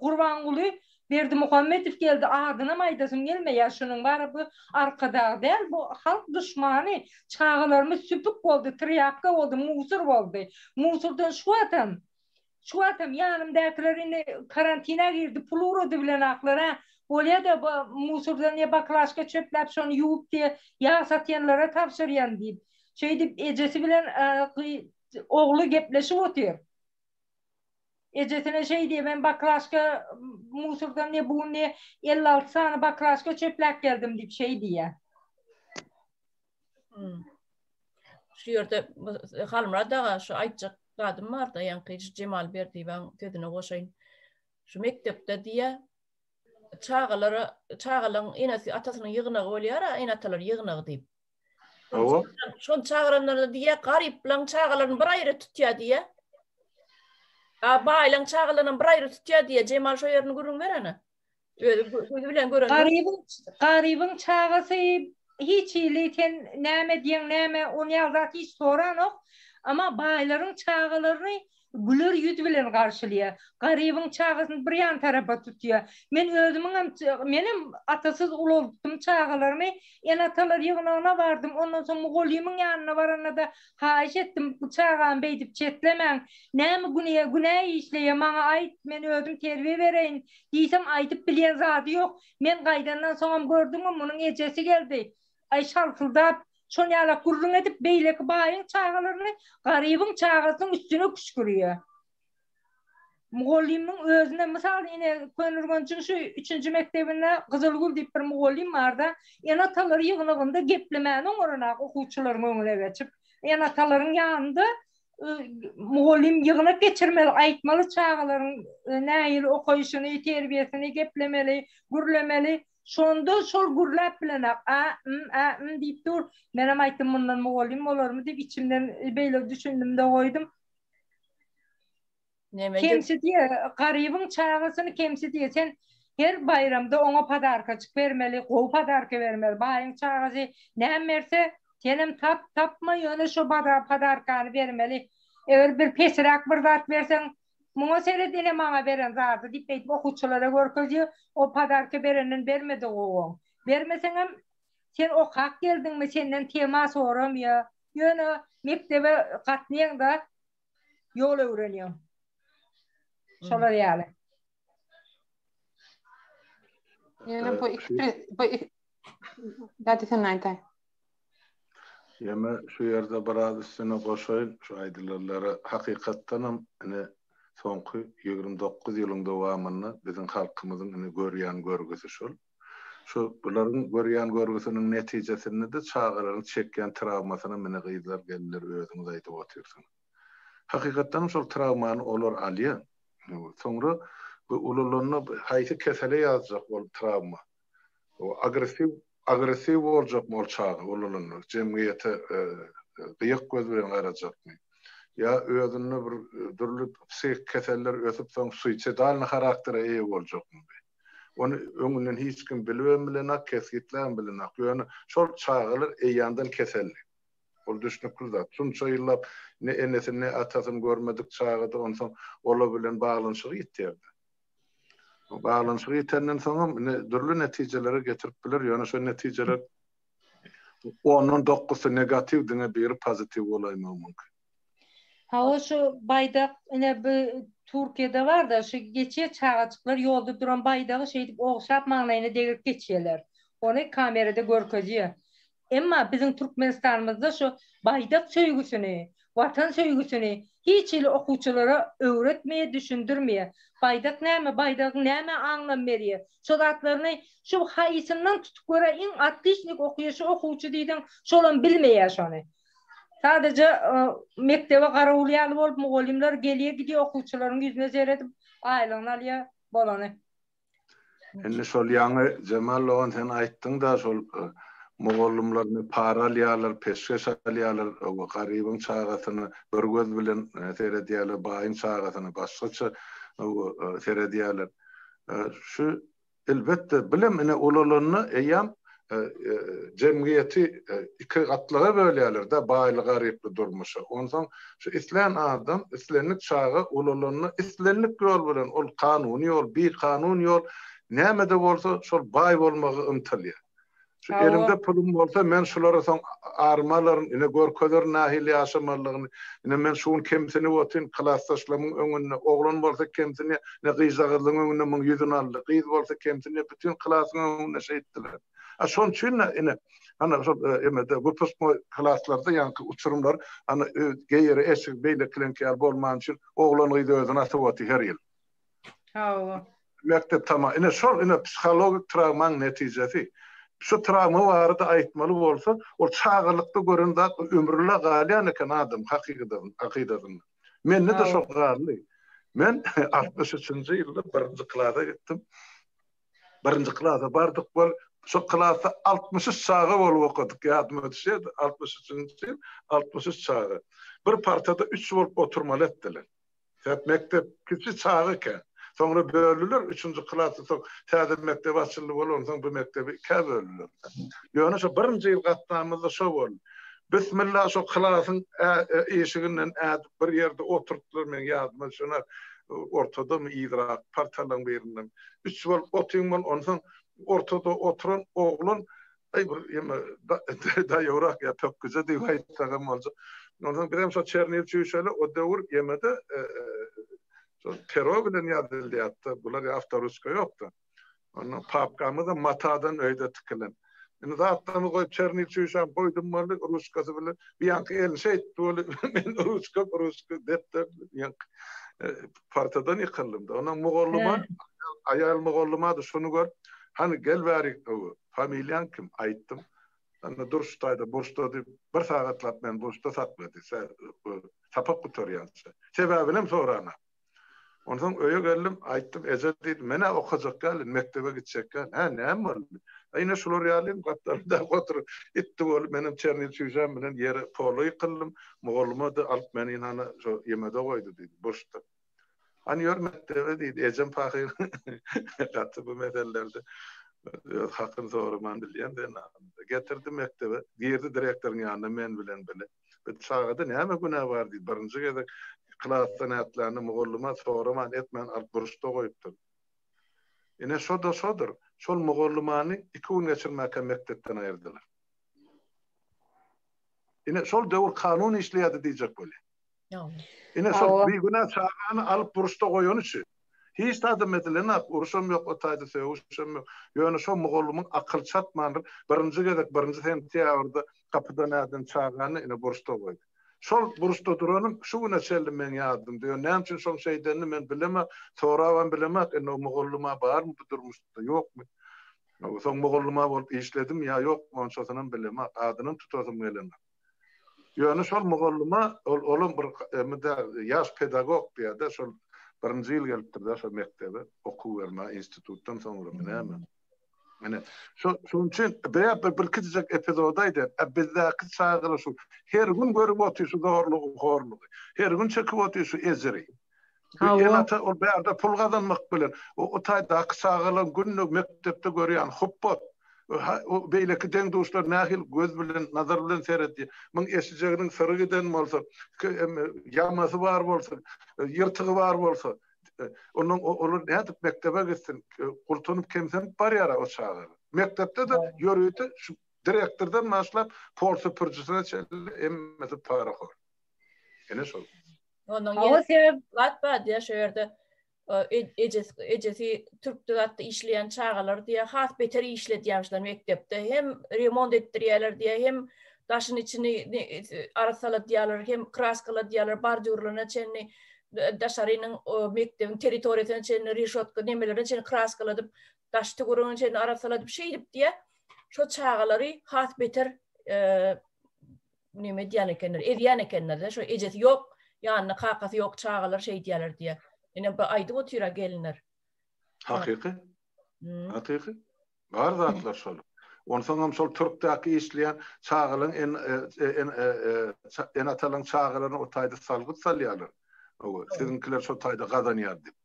Gurbanguly Berdimuhamedow geldi adynam aýdasym gelmeýär şunuň bara bu arkadag däl bu halk duşmany çagalarymyz süpük boldy trýapka boldy musur boldy musurdan şu wagtam şu wagtam ýanymdakylar indi karantina girdi pul ugrady bilenaklar hä bolýada bu musurdan diýe baklaşka çöpläp şony ýuwup diýe ýag satýanlara tabşyrýan diýip şeýdip ejesi bilen ogly gepleşip otyr. Ejesine şeý diýip, men baklaşka musurdan ne bu ne 56 sany baklaşka çöpläp geldim diýip şeý diýýär. Hmm. Şu ýerde Halmyrat aga şu aýtjak zadym barda, ýaňky Jemal Berdiýewiň sözüne goşaýyn. Şu mekdepde diýýär, çagalara çagalaryň enesi atasynyň ýygnagy bolýar, ene-atalar ýygnagy diýip. Hawa. Şony çagyranlarda diýýär, garyplaryň çagalaryny bir aýry tutýar diýýär. A baýlaryň çagalaryny bir aýry tutýar diýýär. Jemal şo ýerini gürrüň berene. Özi gözi bilen gören. Garybyň garybyň çagasy hiç hili sen näme diýeň näme ony ýaly zat hiç soranok. Amma baýlaryň çagalaryny güler ýüz bilen garşylaýar. Garybyň çagasyny bir ýan tarapa tutýar. Men özümiňem, menem atasyz ulaltdym çagalarymy. Ene-atalar ýygnagyna bardym. Ondan soň mugallymyň ýanyna baranda-da haýyş etdim, bu çagamy beýdip çetlemäň. Näme günä, günä işleýär, maňa aýt, men özüm terbiýe bereýin diýsem, aýdyp bilýän zady ýok. Men gaýdandan soňam gördüňmi, munuň ejesi geldi. Aý şalkyldap, şon ýalak gürrüň edip, beýleki baýyň çagalaryny garybyň çagasynyň üstüne küşgürýär. Mugallymyň özüne, mysal, ine, Köneürgenjiň şu üçünji mekdebinde Gyzylgül diýip bir mugallym bar-da, ene-atalar ýygnagynda geplemäni oňaranok okuwçylaryň öňüne geçip, ene-atalaryň ýanynda mugallym ýygnak geçirmeli, aýtmaly çagalaryň nähili okaýşyny, terbiýesini geplemeli, gürlemeli. Şonda şol gürläp bilenak, a, m, ä, m diýip dur. Menem aýtdym, mundan mugallym bolarmy diýip içimden beýle düşündim-de goýdum. Näme Kemsidýär, garybyň çagasyny kemsidýär. Sen her baýramda oňa podarkajyk bermeli, gowy podarka bermeli. Baýyň çagasy näme berse, senem tap, tapma, ýöne şo podarkany bermeli. Eger bir pesräk bir zat berseň, Muňa seret ene maňa beren zady diýip beýdip okuwçylara görkezýär. O podarka berenden bermedi gowaň. Bermeseňem sen okap geldiňmi senden tema soramýar. Ýöne mekdebe gatnaýaňda ýol öwrenýäň. Şolar ýaly. Ýöne bu iki bu Dadi sen aýdaý. Ýene şu ýerde biraz üstüne goşaýyn şu aýdylanlara. Hakykatdanam ine soňky 29 ýylyň dowamynda biziň halkymyzyň ine görýän görgüsi şol. Şu bularyň görýän görgüsiniň netijesinde-de çagalaryň çekýän trawmasynam ine gyzlar gelinler özüňiz aýdyp otyrsyňyz. Hakykatdanam şol trawmany olar alýar. Soňra bu ulalanda haýsy kesele ýazjak ol trawma. O agressiw agressiw boljakmy ol çaga ulalanda, jemgyýete gyýak göz bilen garajakmy? Ýa özünde bir dürli psihik keseller ösüp soň suisidalnyý haraktere eýe boljakmy bu? Ony öňünden hiç kim bilibem bilenak, kesgitläbem bilenak. Ýöne şol çagalar eýýämden keselli. Ol düşnükli zat. Şunça ýyllap ne enesini, ne atasyny görmedik çagada onsoň olar bilen baglanyşygy ýitýär-de. Baglanyşygy ýitenden soňam ine dürli netijelere getirip biler, ýöne şo netijeler ondan dokuzsy negatiw, diňe biri pozitiw bolaýmagy mümkin. Hawa şu baýdak ine bu Türkiýede barda şu geçýär çagajyklar ýolda duran baýdagy şeýdip ogşap maňlaýyna degirip geçýärler. Ony kamerada görkezýär. Emma biziň Türkmenistanymyzda şu baýdak söýgüsini, Watan söýgüsini hiç hili okuwçylara öwretmeýär, düşündirmeýär. Baýdak näme, baýdagyň näme aňlam berýär? Şo zatlaryny şu haýsyndan tutup görä iň otliçnik okýar şu okuwçy diýseň, şolam bilmeýär şony. Sadaja mekdebe garawul ýaly bolup mugallymlar gelýär gidýär okuwçylaryň ýüzüne seredip aýlygyny alýar bolany. Indi şol ýaňy Jemal dogan sen aýtdyňda şol mugallymlar ne para alýarlar, peşgeş alýarlar, garybyň çagasyna bir göz bilen seredýärler, baýyň çagasyna başgaça. seredýärler. Şu Elbetde, bilem ine ulalanda eýýäm jemgyýeti iki gatlaga bölýärler-de, baýly-garyply durmuşa. Onsoň şu islän adam, islendik çaga ulalanda islendik ýol bilen, ol kanuny ýol, bikanun ýol, näme-de bolsa şol baý bolmaga ymtylýar. Şu elimde pulum bolsa men şulara soň arymy alaryn, ine görkezerin nähili ýaşamalydygyny. Ine men şu gün kemsinip otyryn klasdaşlarymyň öňünde, oglan bolsa kemsinýär, ine gyzjagazlaryň öňünde muň ýüzüni aldy, gyz bolsa kemsinýär, bütin klasyň öňünde şeýtdiler. A şonuň üçin-de ine, ana şol emede wypusknoý klaslarda ýaňky uçurymlar ana geýeri eşigi beýlekileňki ýaly bolmany üçin oglan-gyz özüni asyp otyr her ýyl. Hawa. Mekdep tamam. Ine şol ine psihologik trawmaň netijesi. Şu trawma barada aýtmaly bolsa, ol çagalykda gören zat ömrülla galýan eken adam hakydasynda. Mende-de şol galdy. Men 63-nji ýylda birinji klasa gitdim. Birinji klasa bardyk bol, şo klasda 63 çaga bolup okadyk, ýadyma düşýär, 63-nji ýyl 63 çaga. Bir partada üç bolup oturmaly etdiler. Sebäp mekdep kiçi çaga eken. Soňra böldüler, üçünji klasda soň täze mekdep açyldy bolansoň bu mekdebi ikä böldüler. Ýöne şo birinji ýyl gatnamyzda şo boldy. Bismilla şo klasyň işiginden ädip bir ýerde oturtdylar meň ýadyma düşenok ortadamy yzrak partalaň birindemi. Üç bolup otyň bol onsoň ortada oturan oglan Aý bir ýeme daýawrak ýa pökgüje diýip aýtsagam boljak. Onsoň bizem şo çernil çüýşeli o döwür ýemede şo pero bilen ýazylýardy. Bular ýa awtoruçka ýokdy. Ondan papkamyzam matadan öýde tikilen. Indi zatlarymy goýup çernil çüýşämi goýdum boldy, ruçkasy bilen. Bir ýaňky elini şeýtdi boldy. Men ruçka, ruçka, depder ýaňky partadan ýykyldym-da. Ondan mugallyma, aýal mugallyma-da şuny görüp, hany gel bärik, Familiýaň kim? Aýtdym. Indi dur şu taýda burçda diýip, bir sagatlap meni burçda saklady. Sapak gutarýança. Sebäbinem soranak. Onsoň öýe geldim, aýtdym, eje diýdim, men-ä okajak däl, indi mekdebe gitjek däl. Hä, näme boldy? Aý, ine şular ýaly gapdalynda oturyp, itdi bolup, menem çernil çüýşäm bilen ýere, pola ýykyldym. Mugallyma-da alyp meni ynha şo ýemede goýdy diýdi, burçda. Hany ýör mekdebe diýdi. Ejem pahyr gaty bu meselelerde öz hakyny soraman bilýän zenandy. Getirdi mekdebe, girdi direktoryň ýanyna men bilen bile. Bu çagada näme günä bar diýdi. Birinji gezek klasdan ätlände mugallyma soraman etmän alyp burçda goýupdyr. Ine şo-da şodur. Şol mugallymany iki gün geçirmäkä mekdepden aýyrdylar. Ine şol döwür kanun işleýärdi diýjek bolýan. Ine şol bigünä çagany alyp burçda goýany üçin. Hiç zadam edilenok, uruşam ýok, o taýda sögüşem ýok. Ýöne şo mugallymyň akyly çatmandyr. Birinji gezek birinji sentýabrda gapydan äden çagany ine burçda goýdy. Şol burçda duranym şu güne çenli meň ýadymda. Ýöne näme üçin şoň şeýdenini men bilemok, sorabam bilemok. Indi o mugallyma barmy bu durmuşda, ýokmy? Soň mugallyma bolup işledimi ýa ýokmy, onçasynam bilemok. Adynam tutasym gelenok. Ýöne şol mugallyma ol olam bir eme-dä ýaş pedagog diýýär-de şol birinji ýyl gelipdir-de şo mekdebe okuw bermäge institutdan soňramy näme. Ine şo şonuň üçin bir bir kiçijek epizody aýdaýyn. A bizdäki çagalar şu her gün görüp otyr şu zorlugy, horlugy. Her gün çekip otyr şu ejiri. Ene-ata ol bärde pul gazanmak bilen, o taýdaky çagalaryň günde mekdepde görýän hupbat, o beýleki deň-duşlar nähili göz bilen, nazar bilen seredýär. Muň eşijeginiň syry giden bolsa, ýamasy bar bolsa, ýyrtygy bar bolsa, ondan olar nädip mekdebe gitsin, gurtanyp, kemsinip barýar-a o çagalar. Mekdepde-de ýörite şu direktordan başlap, pol süpürijisine çenli hemmesi parahor. Ine şol. Ondan ýene sebäp zat bar diýär şu ýerde ejesi ejesi türkde zatda işleýän çagalar diýär has beter işledýärmişler mekdepde hem remont etdirýärler diýär hem daşyny içini arassaladýarlar hem kraskaladýarlar bordýurlaryna çenli daşarynyň mekdebiň territoriýasyna çenli reşotka nemelerine çenli kraskaladyp daş töweregine çenli arassaladyp şeýdip diýär şo çagalary has beter neme edýän ekenler, ezýän ekenler-de, şo ejesi ýok, ýanynda kakasy ýok çagalar şeýdýärler diýýär. Ine bu aýdyp otyr-a gelinler. Hakyky. Hakyky. Bar zatlar şol. Onsoňam şol türkdäki işleýän çagalaryň ene-atalaryň çagalaryna o taýda salgyt salýarlar. Hawa, siziňkiler şo taýda gazanýar diýip.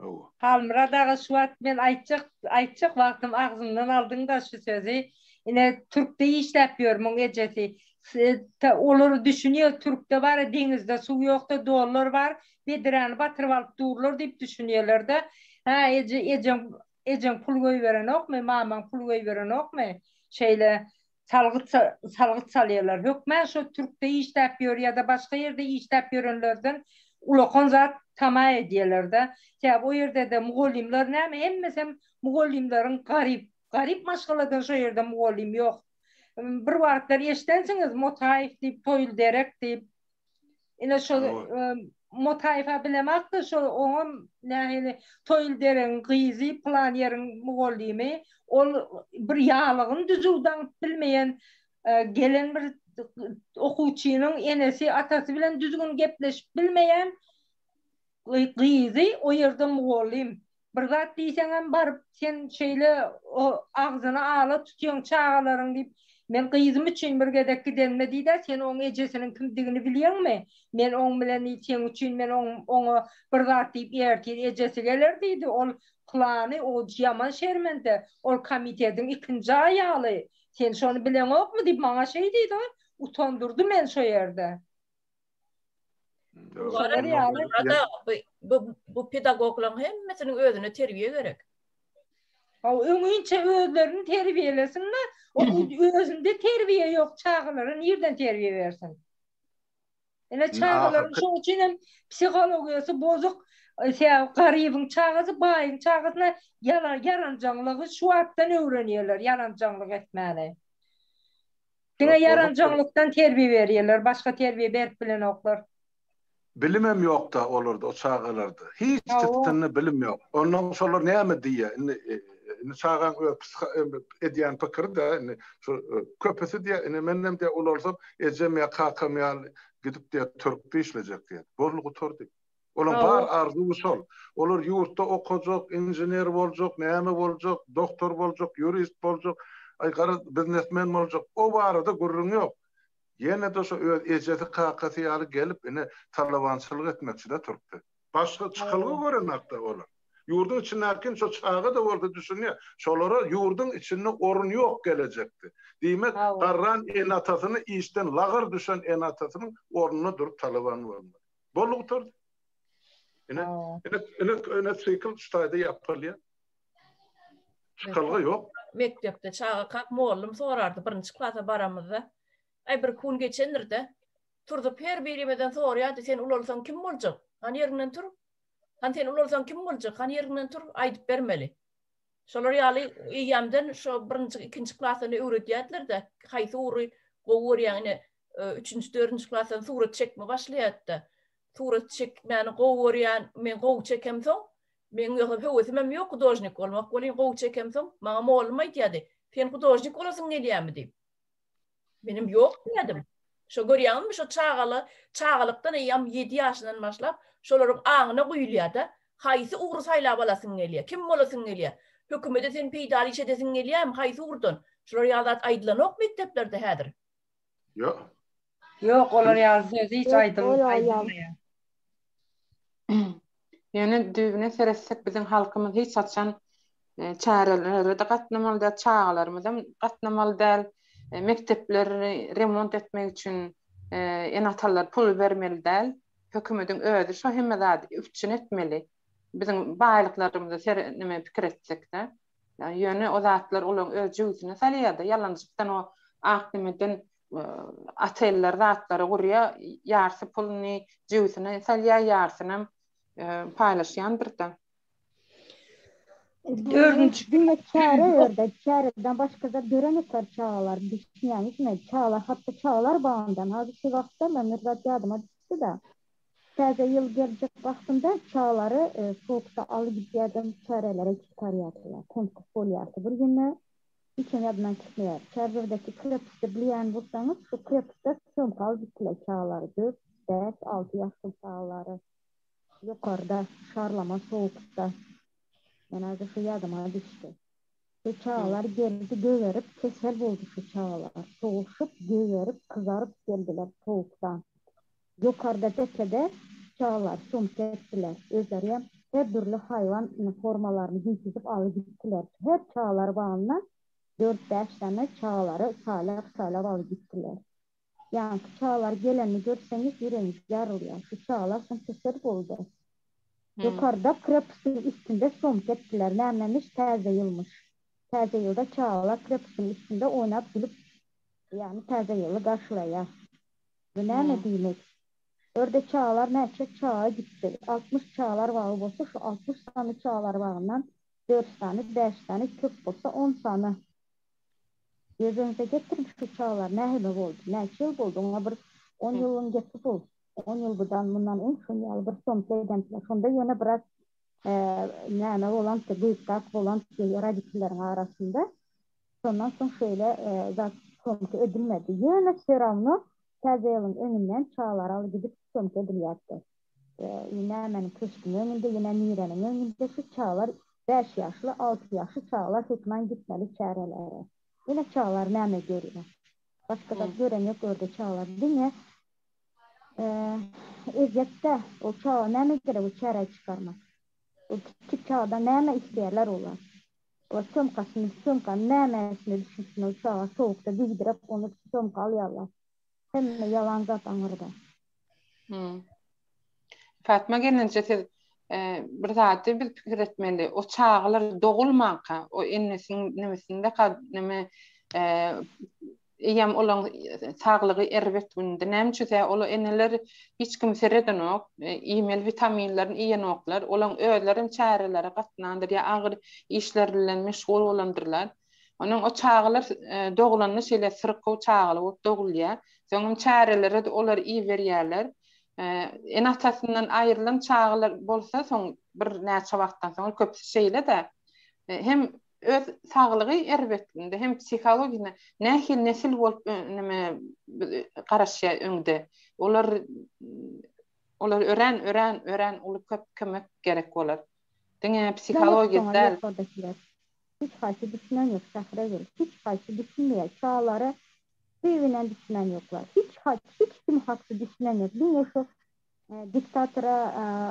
Hawa. Halmyrat aga şu wagt men aýtjak aýtjak wagtym agzymdan aldyňda şu sözi. Ine türkde işläp ýör muň ejesi. Olar düşünýär türkde bar deňizde suw ýokda dollar bar bedräni batyryp alyp durlar diýip düşünýärlerde. Hä eje ejeň ejeň pul goýberenokmy mamaň pul goýberenokmy şeýle salgyt salgyt salýarlar. Hökmän şo türkde işläp ýör ýa-da başga ýerde işläp ýörenlerden ulakan zat tama edýärler-de. Sebäbi o ýerde-de mugallymlar näme hemmesem mugallymlaryň garyp garyp maşgaladan şo ýerde mugallym ýok. Bir wagtlar eşdensiňiz Motaýew diýip Toýly derek diýip. Ine şo Motaýewa bilemakda şo oňam nähili Toýly deregiň gyzy pylan ýeriň mugallymy ol bir ýalygyny düzüw daňyp bilmeýän gelen bir okuwçynyň enesi atasy bilen düzgün gepleşip bilmeýän gyzy o ýerde mugallym. Bir zat diýseňem baryp sen şeýle agzyny ala tutýaň çagalaryň diýip, men gyzym üçin bir gezek gidenimde diýdä, sen oň ejesiniň kimdigini bilýäňmi? Men oň bilen diýdi, seň üçin men oň oňa bir zat diýip ertir ejesi geler diýdi, ol pylany o ýaman şermende, ol komitetiň ikinji aýaly, sen şony bileňokmy diýip maňa şeý diýdi, utandyrdy meni şo ýerde. Şolar ýaly bu bu pedagoglaryň hemmesiniň özüne terbiýe gerek. Haw öňinçe özlerini terbiýelesinler, o özünde terbiýe ýok çagalara nirden terbiýe bersin? Ine çagalaryň şoň üçin hem psihologiýasy bozuk, sebäbi garybyň çagasy baýyň çagasyna ýaranjaňlygy şu wagtdan öwrenýärler, ýaranjaňlyk etmäni. Diňe ýaranjaňlykdan terbiýe berýärler, başga terbiýe berip bilenoklar. Bilimem ýokda olarda, o çagalarda. Hiç tisinde bilim ýok. Ondan şolar näme diýýär? Indi indi çagaň öz edýän pikiri-de indi şu köpüsi diýýär, indi menem diýýär ulalsam ejem ýa kakam ýaly gidip diýýär türkde işlejek diýýär. Boldy gutardy. Olaň bar arzuwy şol. Olar ýurtda okajak, inžener boljak, näme boljak, doktor boljak, ýurist boljak, aý garaz biznesmen boljak. O barada gürrüň ýok. Ýene-de şo öz ejesi, kakasy ýaly gelip ine talabançylyk etmekçi-de türkde. Başga çykalga görenakda olar. Ýurduň içindäki şo çaga-da bolsa düşünýär. Şolara ýurduň içinde orun ýok gelejekde. Diýmek, garran ene-atasyny işden lagar düşen ene-atasynyň ornunda durup talaban bolmaly. Boldy gutardy. Ine, ine, ine, ine sikl şu taýda ýapylýar. Çykalga ýok. Mekdepde çagakak mollum sorardy birinji klasa baramyzda. Aý bir kun geçendir-de. Turzup her birimizden soraýardy, sen ulalsaň kim boljak? Hany ýeriňden tur. Hany sen ulalsaň kim boljak? Hany ýeriňden tur, aýdyp bermeli. Şolar ýaly eýýämden şo birinji, ikinji klasdan öwredýärdiler-de, haýsy ugry gowy görýäň, ine, üçünji, dördünji klasdan surat çekme başlaýardy-da. Surat çekmäni gowy görýän, men gowy çekemsoň, meň ýogsa höwesimem ýok hudožnik bolmak, welin gowy çekemsoň, maňa mugallym aýdýardy, Sen hudožnik bolasyň gelýärmi diýip. Menem ýok diýýärdim. Şo görýäňizmi şo çagala çagalykdan eýýäm ýedi ýaşyndan başlap şolaryň aňyna guýulýar-da, haýsy ugry saýlap alasyň gelýär, kim bolasyň gelýär, hökümete sen peýdaly iş edesiň gelýärmi, haýsy ugurdan? Şular ýaly zat aýdylanok mekdeplerde häzir. Ýok. Ýok, olar ýaly söz hiç aýdylmaýar. Ýöne düýbüne seretsek biziň halkymyz hiç haçan çärelere-de gatnamaly däl, çagalarymyzam gatnamaly däl. Mekdepleri remont etmek üçin ene-atalar pul bermeli däl. Hökümediň özi şo hemme zady üpjün etmeli. Biziň baýlyklarymyzy ser neme pikir etsek-de. Ýöne o zatlar olaryň öz jübüsine salýar-da, ýalanjykdan o ak nemeden oteller zatlary gurýar, ýarsy puluny jübüsine salýar, ýarsynam paýlaşýandyr-da. Dördünji diňe çäre ýerde, çäreden başga zat görenoklar çagalar, düşünýäňizmi? Çagalar, hatda çagalar bagyndan, hazir şu wagtda men bir zat ýadyma düşdi-de. Täze ýyl geljek wagtynda çagalary sowukda alyp gidýärdim, çärelere çykarýardylar. Konkurs bolýardy bir günde. Hiç hem ýadymdan çykmaýar. Çärjewdäki krepostda bilýän bolsaňyz, şu krepostda sýomka alyp gitdiler çagalary. Dört, bäş, alty ýaşly çagalary. Ýokarda, şarlama sowukda. Men häzir şu ýadyma düşdi. Şu çagalar geldi gögerip, kesel boldy şu çagalar. Sowuşyp, gögerip, gyzaryp geldiler sowukdan. Ýokarda depede çagalar sýomka etdiler. Özlerem. Her dürli haýwan formalaryny giýdizip alyp gitdiler. Her çagalar bagyna dört-bäş sany çagalary saýlap-saýlap alyp gitdiler. Ýaňky çagalar gelenini görseňiz ýüregiňiz ýarylýar. Şu çagalar soň kesel boldy. Ýokarda krepostyň üstünde somka etdiler. Nämemiş täze ýylmyş. Täze ýylda çagalar krepostyň üstünde oýnap gülüp ýagny täze ýyly garşylaýar. Bu näme diýmek? Örde çagalar näçe çaga gitdi. 60 çagalar bagy bolsa şu 60 sany çagalar bagyndan 4 sany, 5 sany köp bolsa 10 sany Göz öňüňize getiriň şu çagalar nähili boldy, näçe ýyl boldy, oňa bir on ýylyň gepi bul, on ýyl budan mundan öň şon ýaly bir somsa edendiler, şonda ýöne biraz näme bolandy, gyýtak bolandy roditelleriň arasynda, şondan soň şeýle zat somsa edilmedi, ýöne wse rawno täze ýylyň öňünden çagalar alyp gidip somsa edilýärdi. Nämäniň köşgüň öňünde, ýene nireniň öňünde şu çagalar bäş ýaşly, alty ýaşly çagalar hökman gitmeli çärelere. Ýene çagalar näme görýär? Başga zat gören ýok örde çagalar diňe ezýetde ol çaga näme gerek o çärä çykarmak? O kiçijik çagadan näme isleýärler olar? Olar sumkasyny, sumkany nämesine düşünsin ol çaga sowukda giydirip ony sumka alýarlar. Hemme ýalan zat aňyrda. Hmm. Fatma gelinje siz e, bir zady biz pikir etmeli. O çagalar dogulmanka, o ennesiniň nemesinde ka neme e, eýem olaň saglygy erbet günde. Näme üçin tä ola eneler hiç kim seredenok, e, iýmeli witaminlerini iýenoklar. Olaň özlerem çärelere gatnandyr ýa agyr işler bilen meşgul bolandyrlar. Onuň o çagalar e, dogulanda şeýle syrkaw çagalar bolup dogulýar. Soňam çärelere-de olary iberýärler. E, ene-atasyndan aýrylan çagalar bolsa soň bir näçe wagtdan soň köpüsi şeýle-de e, hem öz saglygy erbetliginde hem psihologiyada nähili nesil bolup neme garaşýar öňde. Olar olar örän örän örän uly köp kömek gerek bolar. Diňe psihologiýa däl. Hiç haýsy düşünen ýok Sähragül hiç haýsy düşünmeýär çagalara düýbünden düşünen ýoklar hiç haýsy hiç kim hakda düşünen ýok diňe şu diktatora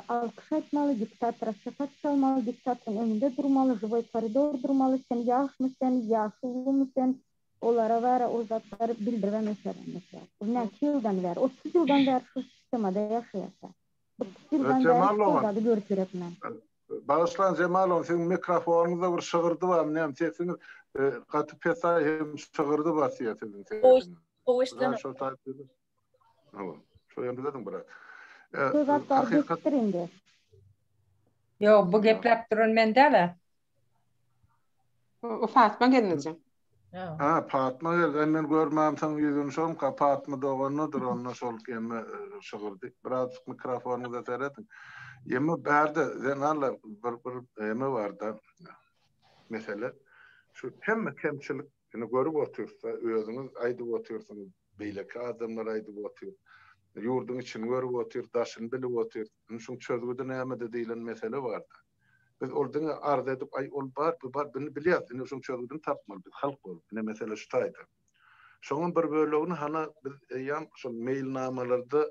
alkyş aýtmaly diktatora şapak çalmaly diktatoryň öňünde durmaly žiwoý koridor durmaly sen ýaşmy sen ýaşulumy sen olara bäri o zatlary bildiribem öterenoklar bu näçe ýyldan bäri 30 ýyldan bäri şu sistemada ýaşaýarlar 30 ýyldan bäri şu zady görüp ýörüpmen. Bagyşlaň Jemalow siziň mikrofonyňyzda bir şygyrdy barmy näme sesiňiz gaty pesaý hem şygyrdy basýar siziň sesiňiz. Gowy eşdilenok. Şo taýda. Hawa. Şo ýerde ediň biraz. Şu zatlar geçdir indi. Ýok, bu gepläp duran men däl-ä. O Fatma gelneje. Ha, Patma geldi. Men görmämsoň ýüzüni şoňka Patma dogandadyr onda şol emme şygyrdy. Birazjyk mikrofonyňyza serediň. Emme bärde zenanlar bir bir emme barda mesele. Şu hemme kemçilik indi görüp otyrsa özüňiz aýdyp otyrsyňyz, beýleki adamlar aýdyp otyr. Ýurduň içini görüp otyr, daşyny bilip otyr. Indi şuň çözgüdi nämede diýlen mesele barda. Biz ol diňe arz edip, aý ol bar, bu bar, bini bilýäs, indi şuň çözgüdini tapmaly biz halk bolup. Ine mesele şu taýda. Şoňam bir bölegini hana biz eýýäm şol meýilnamalarda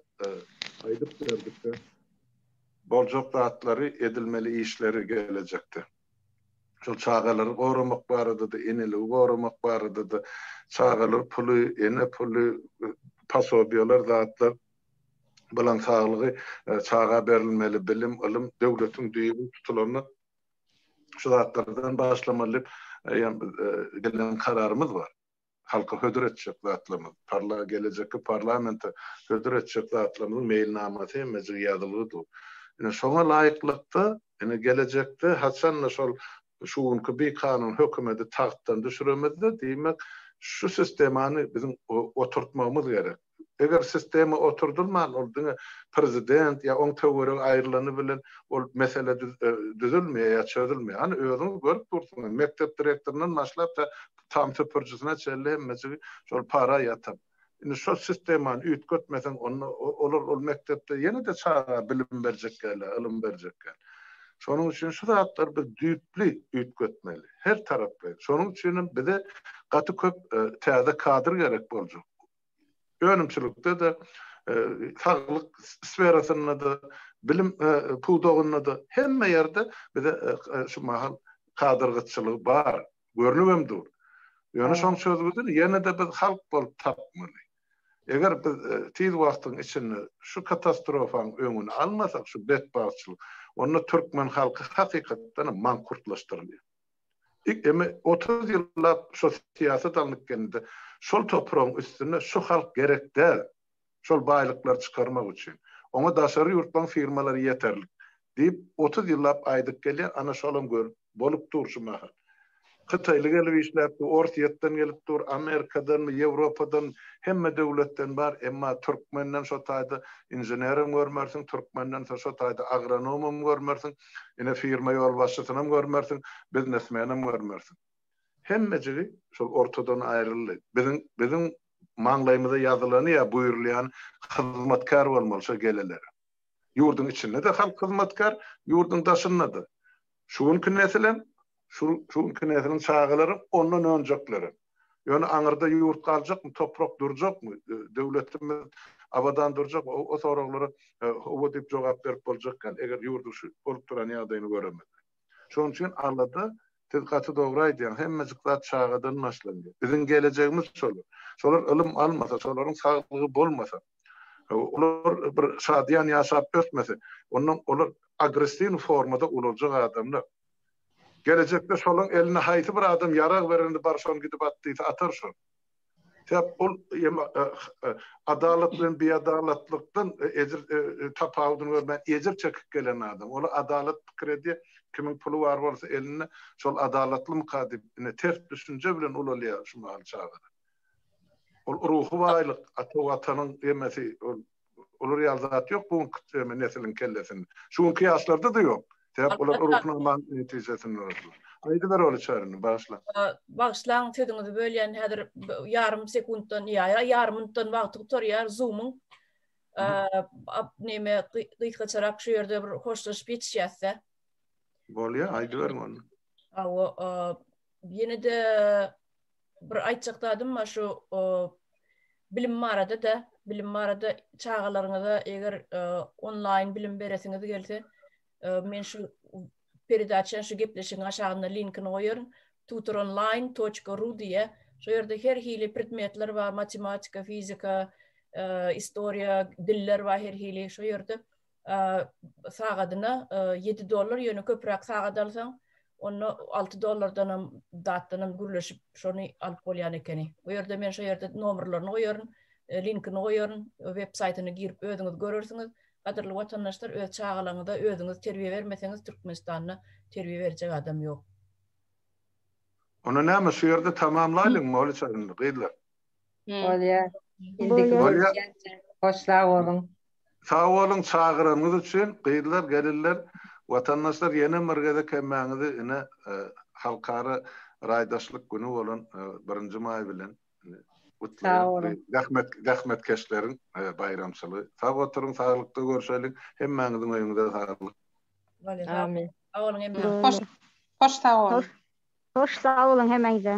aýdyp berdik-de. Boljak zatlary, edilmeli işleri gelejekde. Şol çagalary goramak barada-da, eneligi goramak barada-da, çagalar puly, ene puly, posobiýalar, zatlar Bilen saglygy, çaga berilmeli bilim, ylym döwletiň düýbi tutulanda şu zatlardan başlamaly diýip eýýäm biz gelen kararymyz bar. Halka hödür etjek zatlarymyz, parla gelejekki parlamente hödür etjek zatlarymyzyň meýilnamasy hemmejigi ýazylgy dur. Ine şoňa laýyklykda ine gelejekde haçanda şol şu günki bikanun hökümeti tagtdan düşüremizde diýmek şu sistemany biziň oturtmagymyz gerek. Eger sistema oturdylman, ol diňe prezident ýa oň töweregi aýrylany bilen ol mesele düzülmeýär ýa çözülmeýär. Hany özüňiz görüp dursuňyz, mekdep direktoryndan başlap tä tam süpürijisine çenli hemmejigi şol para ýatan. Indi şol sistemany üýtgetmeseň onda olar ol mekdepde ýene-de çaga bilim berjek dälä, ylym berjek däl. Şonuň üçin şu zatlary biz düýpli üýtgetmeli, her taraplaýyn. Şonuň üçinem bize gaty köp täze kadr gerek boljak. Önümçilikde-de, saglyk sferasynda-da. Bilim pudagynda-da hemme ýerde bize şu mahal kadr gytçylygy bar. Görnübem dur. Ýöne şoň çözgüdini ýene-de biz halk bolup tapmaly. Eger biz tiz wagtyň içinde şu katastrofanyň öňüni almasak, şu betbagtçylyk, onda türkmen halky hakykatdan hem mankurtlaşdyrylýar. Eme 30 ýyllap şo syýasat alnyp gelindi. Şol topragyň üstünde şu halk gerek däl. Şol baýlyklary çykarmak üçin. Oňa daşary ýurtlaryň firmalary ýeterlik diýip 30 ýyllap aýdyp gelýär, ana şolam görüp bolup dur şu mahal. Hytaýly gelip işläp dur, Orsýetden gelip dur, Amerikadanmy, Ýewropadan, hemme döwletden bar, emma türkmenden şo taýda inženerem görmersiň, türkmenden şo taýda agronomam görmersiň, ine firma ýolbaşçysynam görmersiň, biznesmenem görmersiň. Hemmejigi şol ortadan aýryldy. Biziň biziň maňlaýymyza ýazylany ýa buýrulýany hyzmatkär bolmaly şo gelelere. Ýurduň içinde-de halk hyzmatkär, ýurduň daşynda-da. Şu günki nesilem, şu şu günki nesliň çagalaram, ondan önjeklerem. Ýöne aňyrda ýurt galjakmy, toprak durjakmy, döwletimiz abadan durjakmy, o soraglara hawa diýip jogap berip boljak däl, eger ýurduň şu bolup duran ýagdaýyny göremizde. Şonuň üçin alada, siz gaty dogry aýdýaňyz, hemmejik zat çagadan başlanýar. Biziň gelejegimiz şolar. Şolar ylym almasa, şolaryň saglygy bolmasa, olar bir şadyýan ýaşap ösmese, ondan olar agressiw formada ulaljak adamlar. Gelejekde şolaň eline haýsy bir adam ýarag berende bar şony gidip at diýse atar şol. Sebäp ol adalat bilen biadalatlykdan ejir tapawudyny görmän ejir çekip gelen adam. Ol adalat pikir edýär, kimiň puly bar bolsa elinde şol adalatlymyka diýip ine ters düşünje bilen ulalýar şu mahal çagalar. Ol ruhy baýlyk, ata watanyň emesi ol Olar ýaly zat ýok bu günki nesiliň kellesinde. Şu günki ýaşlarda-da ýok. Sebäp olar Ruhnamanyň netijesinde boldular. Aýdyber ol içerini, bagyşla. Bagyşlaň sözüňizi bölýän häzir ýarym sekuntdan ýa ýarym minutdan wagty gutarýar Zoom-yň. Neme gysgaçarak şu ýerde bir hoşlaşyp ýetişýäs-dä. Bolýar, aýdyberiň onda. Hawa, ýene-de bir aýtjak zadym bar şu bilim barada-da, bilim barada çagalaryňyza eger onlaýn bilim beresiňiz gelse, men şu peredaçanyň şu gepleşigiň aşagynda linkini goýaryn. tutoronline.ru diýe. Şu ýerde her hili predmetler bar, matematika, fizika, istoriýa, diller bar her hili. Şu ýerde sagadyna 7 dollar ýöne köpräk sagat alsaň onda 6 dollardanam datdanam gürleşip şony alyp bolýan ekeni. Bu ýerde men şu ýerde nomerlerini goýaryn, e, linkini goýaryn, web saýtyna girip özüňiz görersiňiz. Gadyrly watandaşlar, öz çagalaryňyza özüňiz terbiýe bermeseňiz Türkmenistanda terbiýe berjek adam ýok. Onda näme şu ýerde tamamlaýlyň Moliç indi gyzlar. Bolýar. Indiki görüşýänçä. Hoş sag boluň. Sag boluň çagyranyňyz üçin gyzlar gelinler watandaşlar ýene bir gezek hemmäňizi ine halkara raýdaşlyk güni bolan birinji maý bilen gutlaýan zähmet zähmetkeşleriň baýramçylygy sag oturyň saglykda görşeliň hemmäňiziň öýüňize saglyk. Amin. Sag boluň hemmäňize. Hoş sag boluň. Hoş sag boluň hemmäňize.